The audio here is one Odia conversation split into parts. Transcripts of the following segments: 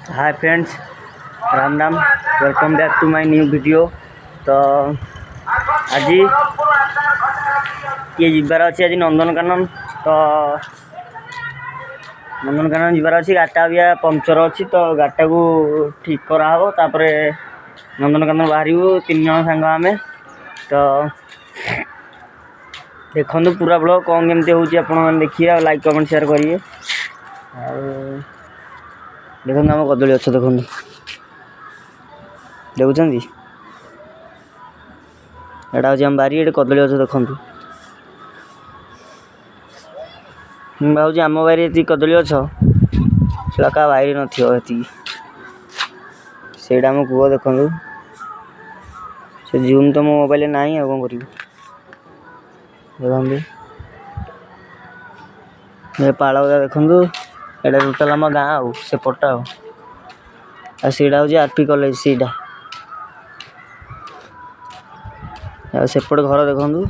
Hi friends, Ram Ram, welcome back to my new video. ତ ଆଜି ଟିକେ ଯିବାର ଅଛି ଆଜି ନନ୍ଦନକାନନ। ତ ନନ୍ଦନକାନନ ଯିବାର ଅଛି, ଗାଡ଼ିଟା ଅବିକା ପଙ୍କଚର ଅଛି, ତ ଗାଡ଼ିଟାକୁ ଠିକ୍ କରାହେବ, ତାପରେ ନନ୍ଦନକାନନ ବାହାରିବୁ 3 ଜଣ ସାଙ୍ଗ ଆମେ। ତ ଦେଖନ୍ତୁ ପୁରା ବ୍ଲଗ୍ କ'ଣ କେମିତି ହେଉଛି, ଆପଣମାନେ ଦେଖିବେ ଆଉ ଲାଇକ୍, କମେଣ୍ଟ, ସେୟାର କରିବେ। ଆଉ ଦେଖନ୍ତୁ ଆମ କଦଳୀ ଗଛ, ଦେଖନ୍ତୁ, ଦେଖୁଛନ୍ତି? ଏଇଟା ହେଉଛି ଆମ ବାରି, ଏଠି କଦଳୀ ଗଛ ଦେଖନ୍ତୁ। ମୁଁ ଭାବୁଛି ଆମ ବାରିରେ ଏତିକି କଦଳୀ ଗଛ, ସେଟା କାହା ବାରିରେ ନଥିବ ଏତିକି। ସେଇଟା ଆମ କୂଅ ଦେଖନ୍ତୁ। ସେ ଜୁମ୍ ତ ମୋ ମୋବାଇଲରେ ନାହିଁ, ଆଉ କ'ଣ କରିବି? ଦେଖନ୍ତୁ, ଏ ପାଳ ଗୁଡ଼ା ଦେଖନ୍ତୁ। ଏଇଟା ଟୋଟାଲ ଆମ ଗାଁ ଆଉ ସେପଟଟା ଆଉ ସେଇଟା ହେଉଛି ଆର୍ ପି କଲେଜ ସେଇଟା। ଆଉ ସେପଟେ ଘର ଦେଖନ୍ତୁ।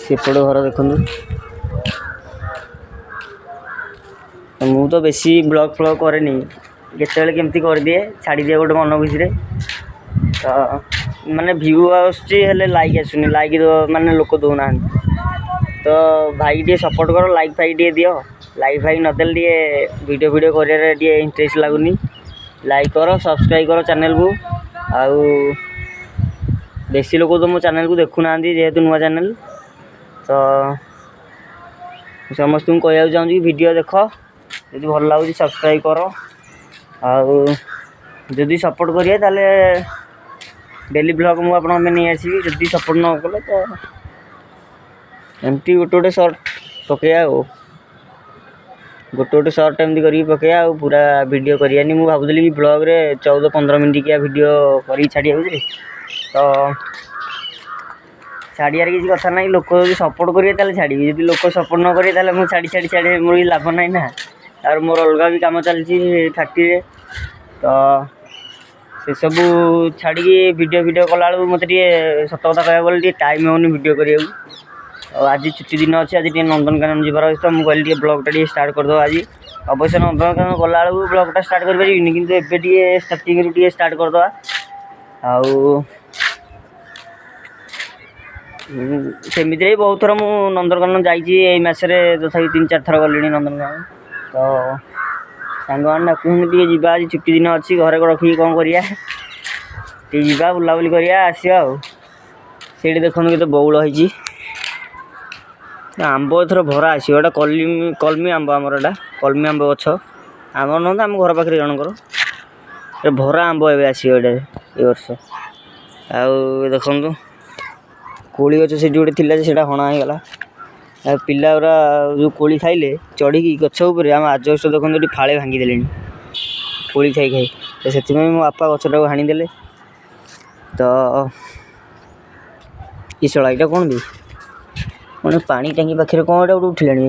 ସେପଟେ ଘର ଦେଖନ୍ତୁ। ମୁଁ ତ ବେଶୀ ବ୍ଲଗ୍ ଫ୍ଲଗ୍ କରେନି, କେତେବେଳେ କେମିତି କରିଦିଏ, ଛାଡ଼ିଦିଏ ଗୋଟେ ମନ ଖୁସିରେ। ତ ମାନେ ଭ୍ୟୁ ଆସୁଛି, ହେଲେ ଲାଇକ୍ ଆସୁନି, ଲାଇକ୍ ମାନେ ଲୋକ ଦେଉନାହାନ୍ତି। ତ ଭାଇ, ଟିକେ ସପୋର୍ଟ କର, ଲାଇକ୍ ଫାଇକ୍ ଟିକେ ଦିଅ। ଲାଇକ୍ ଫାଇକ୍ ନଦେଲେ ଟିକେ ଭିଡ଼ିଓ ଫିଡ଼ିଓ କରିବାରେ ଟିକେ ଇଣ୍ଟରେଷ୍ଟ ଲାଗୁନି। ଲାଇକ୍ କର, ସବସ୍କ୍ରାଇବ୍ କର ଚ୍ୟାନେଲ୍କୁ। ଆଉ ବେଶୀ ଲୋକ ତ ମୋ ଚ୍ୟାନେଲ୍କୁ ଦେଖୁନାହାନ୍ତି, ଯେହେତୁ ନୂଆ ଚ୍ୟାନେଲ୍। ତ ସମସ୍ତଙ୍କୁ କହିବାକୁ ଚାହୁଁଛି କି ଭିଡ଼ିଓ ଦେଖ, ଯଦି ଭଲ ଲାଗୁଛି ସବସ୍କ୍ରାଇବ୍ କର। ଆଉ ଯଦି ସପୋର୍ଟ କରିବେ, ତାହେଲେ ଡେଲି ବ୍ଲଗ୍ ମୁଁ ଆପଣଙ୍କ ପାଇଁ ନେଇ ଆସିବି। ଯଦି ସପୋର୍ଟ ନ କଲେ, ତ ଏମିତି ଗୋଟେ ଗୋଟେ ସର୍ଟ ପକେଇବା, ଆଉ ଗୋଟେ ଗୋଟେ ସର୍ଟ ଏମିତି କରିକି ପକେଇବା, ଆଉ ପୁରା ଭିଡ଼ିଓ କରିବାନି। ମୁଁ ଭାବୁଥିଲି କି ବ୍ଲଗ୍ରେ 14-15 ମିନିଟିକିଆ ଭିଡ଼ିଓ କରିକି ଛାଡ଼ିବାକୁ ଯେ, ତ ଛାଡ଼ିବାରେ କିଛି କଥା ନାହିଁ। ଲୋକ ଯଦି ସପୋର୍ଟ କରିବେ, ତାହେଲେ ଛାଡ଼ିବି। ଯଦି ଲୋକ ସପୋର୍ଟ ନ କରିବେ, ତାହେଲେ ମୁଁ ଛାଡ଼ି ଛାଡ଼ି ଛାଡ଼ି ମୋର କିଛି ଲାଭ ନାହିଁ ନା। ତାପରେ ମୋର ଅଲଗା ବି କାମ ଚାଲିଛି ଫ୍ୟାକ୍ଟ୍ରିରେ, ତ ସେସବୁ ଛାଡ଼ିକି ଭିଡ଼ିଓ ଫିଡ଼ିଓ କଲାବେଳକୁ ମୋତେ ଟିକେ, ସତ କଥା କହିବାକୁ ଗଲେ, ଟିକେ ଟାଇମ୍ ହେଉନି ଭିଡ଼ିଓ କରିବାକୁ। ଆଉ ଆଜି ଛୁଟି ଦିନ ଅଛି, ଆଜି ଟିକେ ନନ୍ଦନକାନନ ଯିବାର ଅଛି, ତ ମୁଁ କହିଲି ଟିକେ ବ୍ଲଗ୍ଟା ଟିକେ ଷ୍ଟାର୍ଟ କରିଦେବା ଆଜି। ଅବଶ୍ୟ ନନ୍ଦନକାନନ ଗଲାବେଳକୁ ବ୍ଲଗ୍ଟା ଷ୍ଟାର୍ଟ କରିପାରିବିନି, କିନ୍ତୁ ଏବେ ଟିକେ ଷ୍ଟାର୍ଟିଂରୁ ଟିକେ ଷ୍ଟାର୍ଟ କରିଦେବା। ଆଉ ସେମିତିରେ ବି ବହୁତ ଥର ମୁଁ ନନ୍ଦନକାନନ ଯାଇଛି। ଏଇ ମାସରେ ତଥାପି 3-4 ଥର ଗଲିଣି ନନ୍ଦନକାନନ। ତ ସାଙ୍ଗମାନେ ଡାକୁଛନ୍ତି, ଟିକେ ଯିବା, ଆଜି ଛୁଟି ଦିନ ଅଛି, ଘରେ ରଖିକି କ'ଣ କରିବା? ଟିକେ ଯିବା, ବୁଲାବୁଲି କରିବା, ଆସିବା। ଆଉ ସେଇଠି ଦେଖନ୍ତୁ କେତେ ବଉଳ ହେଇଛି ଆମ୍ବ, ଏଥର ଭରା ଆସିବ। ଏଇଟା କଲିମି, କଲମି ଆମ୍ବ ଆମର। ଏଇଟା କଲମି ଆମ୍ବ ଗଛ, ଆମର ନୁହଁ ତ, ଆମ ଘର ପାଖରେ ଜଣଙ୍କର। ଏ ଭରା ଆମ୍ବ ଏବେ ଆସିବ ଏଇଟା ଏ ବର୍ଷ। ଆଉ ଦେଖନ୍ତୁ କୋଳି ଗଛ, ସେଠି ଗୋଟେ ଥିଲା ଯେ ସେଇଟା ହଣା ହେଇଗଲା। ଆଉ ପିଲା ଗୁଡ଼ା ଯେଉଁ କୋଳି ଖାଇଲେ ଚଢ଼ିକି ଗଛ ଉପରେ, ଆମ ଆଜବେଷ୍ଟ ଦେଖନ୍ତୁ ଏଠି ଫାଳେ ଭାଙ୍ଗିଦେଲେଣି କୋଳି ଖାଇ ଖାଇ। ତ ସେଥିପାଇଁ ମୋ ବାପା ଗଛଟାକୁ ହାଣିଦେଲେ। ତ ଇ ଶଳା, ଏଇଟା କ'ଣ ବି? ମାନେ ପାଣି ଟାଙ୍କି ପାଖରେ କ'ଣ ଏଇଟା ଗୋଟେ ଉଠିଲାଣି?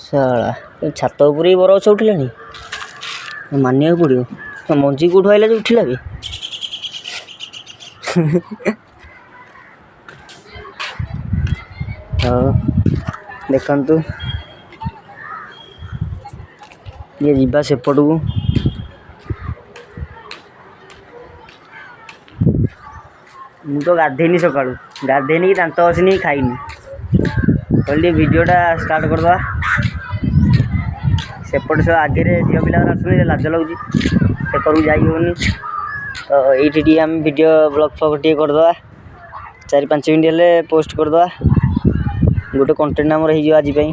ଶଳା, ଛାତ ଉପରେ ବି ବରଗଛ ଉଠିଲାଣି, ମାନିବାକୁ ପଡ଼ିବ। ମଞ୍ଜି କେଉଁଠୁ ଆଇଲା ଯେ ଉଠିଲା ବି? ହଉ, ଦେଖନ୍ତୁ, ଟିକେ ଯିବା ସେପଟକୁ। ମୁଁ ତ ଗାଧେଇନି ସକାଳୁ, ଗାଧେଇନି କି ଦାନ୍ତ ଘଷିନି କି ଖାଇନି। କହିଲି ଟିକେ ଭିଡ଼ିଓଟା ଷ୍ଟାର୍ଟ କରିଦେବା। ସେପଟେ ସବୁ ଆଗରେ ଝିଅ ପିଲା ଆସୁଛନ୍ତି, ଲାଜ ଲାଗୁଛି, ସେପଟକୁ ଯାଇ ହେଉନି। ତ ଏଇଠି ଟିକେ ଆମେ ଭିଡ଼ିଓ ବ୍ଲଗ୍ ଫ୍ଲଗ୍ ଟିକେ କରିଦେବା, 4-5 ମିନିଟ୍ ହେଲେ ପୋଷ୍ଟ କରିଦେବା, ଗୋଟେ କଣ୍ଟେଣ୍ଟ ଆମର ହେଇଯିବ ଆଜି ପାଇଁ।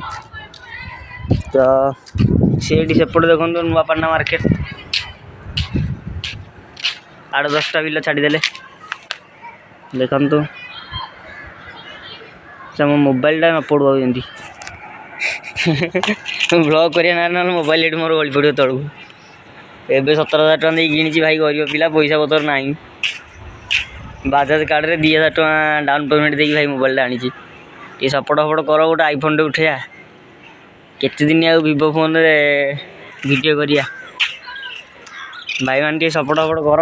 ତ ସେଇଠି ସେପଟେ ଦେଖନ୍ତୁ ନୂଆପାଟଣା ମାର୍କେଟ, 8-10ଟା ବିଲ ଛାଡ଼ିଦେଲେ ଦେଖନ୍ତୁ। ସେ ମୋ ମୋବାଇଲଟା ନ ପଡ଼ୁ ଆଉ ଯେମିତି। ବ୍ଲଗ୍ କରିବା ନା, ନହେଲେ ମୋବାଇଲ ଏଠି ମୋର ଗଳି ପଡ଼ିବ ତଳକୁ। ଏବେ 17,000 ଟଙ୍କା ଦେଇକି କିଣିଛି ଭାଇ, ଗରିବ ପିଲା, ପଇସା ପତ୍ର ନାହିଁ। ବାଜାଜ କାର୍ଡ଼ରେ 2000 ଟଙ୍କା ଡାଉନ୍ ପେମେଣ୍ଟ ଦେଇକି ଭାଇ ମୋବାଇଲଟା ଆଣିଛି। ଟିକେ ସପୋର୍ଟ ଫପୋର୍ଟ କର, ଗୋଟେ ଆଇଫୋନ୍ଟେ ଉଠେଇବା। କେତେ ଦିନ ଆଉ ଭିଭୋ ଫୋନ୍ରେ ଭିଡ଼ିଓ କରିବା? ଭାଇମାନେ ଟିକେ ସପୋର୍ଟ ଫପୋର୍ଟ କର।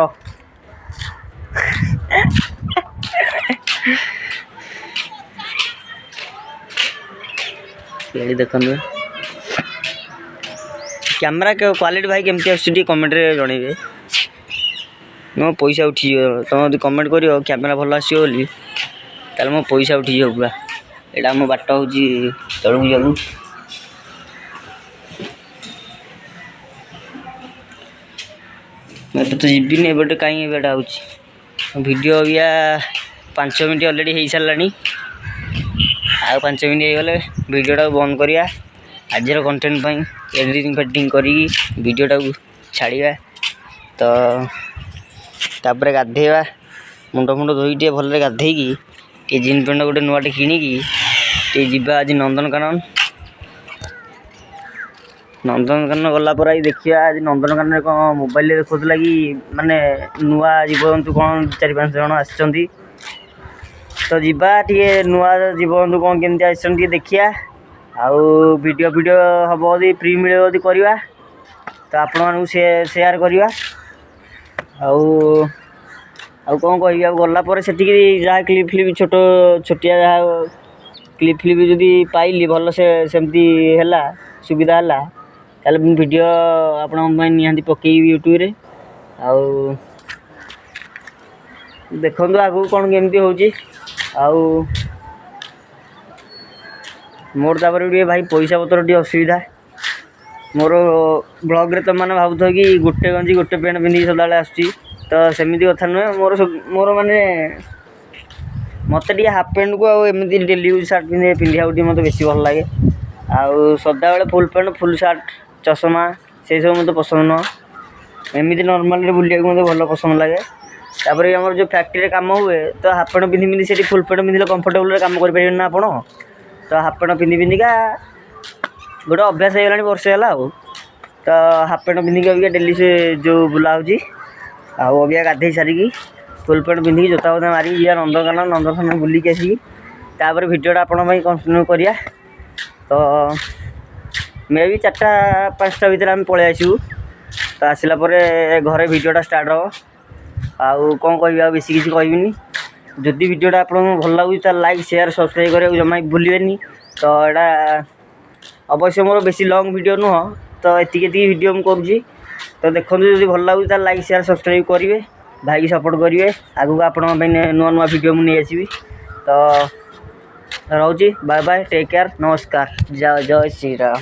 ଏଠି ଦେଖନ୍ତୁ, କ୍ୟାମେରା କ୍ୱାଲିଟି ଭାଇ କେମିତି ଆସୁଛି ଟିକେ କମେଣ୍ଟରେ ଜଣେଇବେ। ମୋ ପଇସା ଉଠିଯିବ, ତୁମେ ଯଦି କମେଣ୍ଟ କରିବ କ୍ୟାମେରା ଭଲ ଆସିବ ବୋଲି, ତାହେଲେ ମୋ ପଇସା ଉଠିଯିବ ପୁରା। ଏଇଟା ଆମ ବାଟ ହେଉଛି ତଳକୁ ଯିବାକୁ। ଏବେ ତ ଯିବିନି ଏବେ କାହିଁ, ଏବେ ଏଇଟା ହେଉଛି ଭିଡ଼ିଓ ଅବିକା 5 ମିନିଟ୍ ଅଲରେଡ଼ି ହେଇସାରିଲାଣି। ଆଉ 5 ମିନିଟ୍ ହେଇଗଲେ ଭିଡ଼ିଓଟାକୁ ବନ୍ଦ କରିବା। ଆଜିର କଣ୍ଟେଣ୍ଟ ପାଇଁ ଏଡ଼ିଟିଂ ଫେଡ଼ିଟିଂ କରିକି ଭିଡ଼ିଓଟାକୁ ଛାଡ଼ିବା, ତ ତାପରେ ଗାଧେଇବା, ମୁଣ୍ଡ ଫୁଣ୍ଡ ଧୋଇକି ଟିକେ ଭଲରେ ଗାଧେଇକି ଟିକେ ଜିନ୍ ପ୍ୟାଣ୍ଟ ଗୋଟେ ନୂଆଟେ କିଣିକି ଟିକେ ଯିବା ଆଜି ନନ୍ଦନକାନନ। ନନ୍ଦନକାନନ ଗଲା ପରେ ଆଜି ଦେଖିବା ଆଜି ନନ୍ଦନକାନନରେ କ'ଣ ମୋବାଇଲରେ ଦେଖାଉଥିଲା କି ମାନେ ନୂଆ ଜୀବଜନ୍ତୁ କ'ଣ 4 5 ଜଣ ଆସିଛନ୍ତି। ତ ଯିବା ଟିକେ ନୂଆ ଜୀବଜନ୍ତୁ କ'ଣ କେମିତି ଆସିଛନ୍ତି ଟିକେ ଦେଖିବା। ଆଉ ଭିଡ଼ିଓ ଫିଡ଼ିଓ ହେବ ଯଦି, ଫ୍ରି ମିଳିବ ଯଦି କରିବା, ତ ଆପଣମାନଙ୍କୁ ସେୟାର କରିବା। ଆଉ ଆଉ କ'ଣ କହିବି? ଆଉ ଗଲା ପରେ ସେଠିକି ଯାହା କ୍ଲିପ୍ ଫ୍ଲିପ୍ ଛୋଟ ଛୋଟିଆ ଯାହା କ୍ଲିପ୍ ଫ୍ଲିପ୍ ଯଦି ପାଇଲି ଭଲ, ସେ ସେମିତି ହେଲା, ସୁବିଧା ହେଲା, ତାହେଲେ ମୁଁ ଭିଡ଼ିଓ ଆପଣଙ୍କ ପାଇଁ ନିହାତି ପକେଇବି ୟୁଟ୍ୟୁବରେ। ଆଉ ଦେଖନ୍ତୁ ଆଗକୁ କ'ଣ କେମିତି ହେଉଛି। ଆଉ ମୋର ତାପରେ ଟିକେ ଭାଇ ପଇସା ପତ୍ର ଟିକେ ଅସୁବିଧା। ମୋର ବ୍ଲଗ୍ରେ ତୁମେମାନେ ଭାବୁଥିବ କି ଗୋଟେ ଗଞ୍ଜି ଗୋଟେ ପ୍ୟାଣ୍ଟ ପିନ୍ଧିକି ସଦାବେଳେ ଆସୁଛି, ତ ସେମିତି କଥା ନୁହେଁ। ମୋର ସବୁ ମୋର ମାନେ ମୋତେ ଟିକେ ହାଫ୍ ପ୍ୟାଣ୍ଟକୁ ଆଉ ଏମିତି ଡେଲି ୟୁଜ୍ ସାର୍ଟ ପିନ୍ଧିବାକୁ ଟିକେ ମୋତେ ବେଶୀ ଭଲ ଲାଗେ। ଆଉ ସଦାବେଳେ ଫୁଲ୍ ପ୍ୟାଣ୍ଟ ଫୁଲ୍ ସାର୍ଟ ଚଷମା ସେସବୁ ମୋତେ ପସନ୍ଦ ନୁହଁ। ଏମିତି ନର୍ମାଲରେ ବୁଲିବାକୁ ମୋତେ ଭଲ ପସନ୍ଦ ଲାଗେ। ତାପରେ ଆମର ଯେଉଁ ଫ୍ୟାକ୍ଟ୍ରିରେ କାମ ହୁଏ, ତ ହାଫ୍ ପ୍ୟାଣ୍ଟ ପିନ୍ଧି ପିନ୍ଧି ସେଠି ଫୁଲ୍ ପ୍ୟାଣ୍ଟ ପିନ୍ଧିଲେ କମ୍ଫର୍ଟେବଲ୍ରେ କାମ କରିପାରିବେନି ନା ଆପଣ। ତ ହାଫ୍ ପ୍ୟାଣ୍ଟ ପିନ୍ଧି ପିନ୍ଧିକା ଗୋଟେ ଅଭ୍ୟାସ ହେଇଗଲାଣି, ବର୍ଷେ ହେଲା। ଆଉ ତ ହାଫ୍ ପ୍ୟାଣ୍ଟ ପିନ୍ଧିକି ଅବିକା ଡେଲି ସେ ଯେଉଁ ବୁଲା ହେଉଛି। ଆଉ ଅବିକା ଗାଧେଇ ସାରିକି ଫୁଲ୍ ପ୍ୟାଣ୍ଟ ପିନ୍ଧିକି ଜୋତା ଫୋତା ମାରିକି ଯିବା ନନ୍ଦନକାନନ। ନନ୍ଦନକାନନ ବୁଲିକି ଆସିକି ତାପରେ ଭିଡ଼ିଓଟା ଆପଣଙ୍କ ପାଇଁ କଣ୍ଟିନ୍ୟୁ କରିବା। ତ ମେ ବି 4ଟା 5ଟା ଭିତରେ ଆମେ ପଳେଇ ଆସିବୁ। ତ ଆସିଲା ପରେ ଘରେ ଭିଡ଼ିଓଟା ଷ୍ଟାର୍ଟ ହେବ। ଆଉ କ'ଣ କହିବି? ଆଉ ବେଶୀ କିଛି କହିବିନି। ଯଦି ଭିଡ଼ିଓଟା ଆପଣଙ୍କୁ ଭଲ ଲାଗୁଛି, ତାହେଲେ ଲାଇକ୍ ସେୟାର ସବସ୍କ୍ରାଇବ୍ କରିବାକୁ ଜମା ବି ଭୁଲିବେନି। ତ ଏଇଟା ଅବଶ୍ୟ ମୋର ବେଶୀ ଲଙ୍ଗ୍ ଭିଡ଼ିଓ ନୁହଁ, ତ ଏତିକି ଏତିକି ଭିଡ଼ିଓ ମୁଁ କରୁଛି। ତ ଦେଖନ୍ତୁ, ଯଦି ଭଲ ଲାଗୁଛି ତାହେଲେ ଲାଇକ୍ ସେୟାର ସବସ୍କ୍ରାଇବ୍ କରିବେ, ଭାଇକି ସପୋର୍ଟ କରିବେ। ଆଗକୁ ଆପଣଙ୍କ ପାଇଁ ନୂଆ ନୂଆ ଭିଡ଼ିଓ ମୁଁ ନେଇ ଆସିବି। ତ ରହୁଛି, ବାଏ ବାଏ, ଟେକ୍ କେୟାର, ନମସ୍କାର, ଜୟ ଜୟ ଶ୍ରୀରାମ।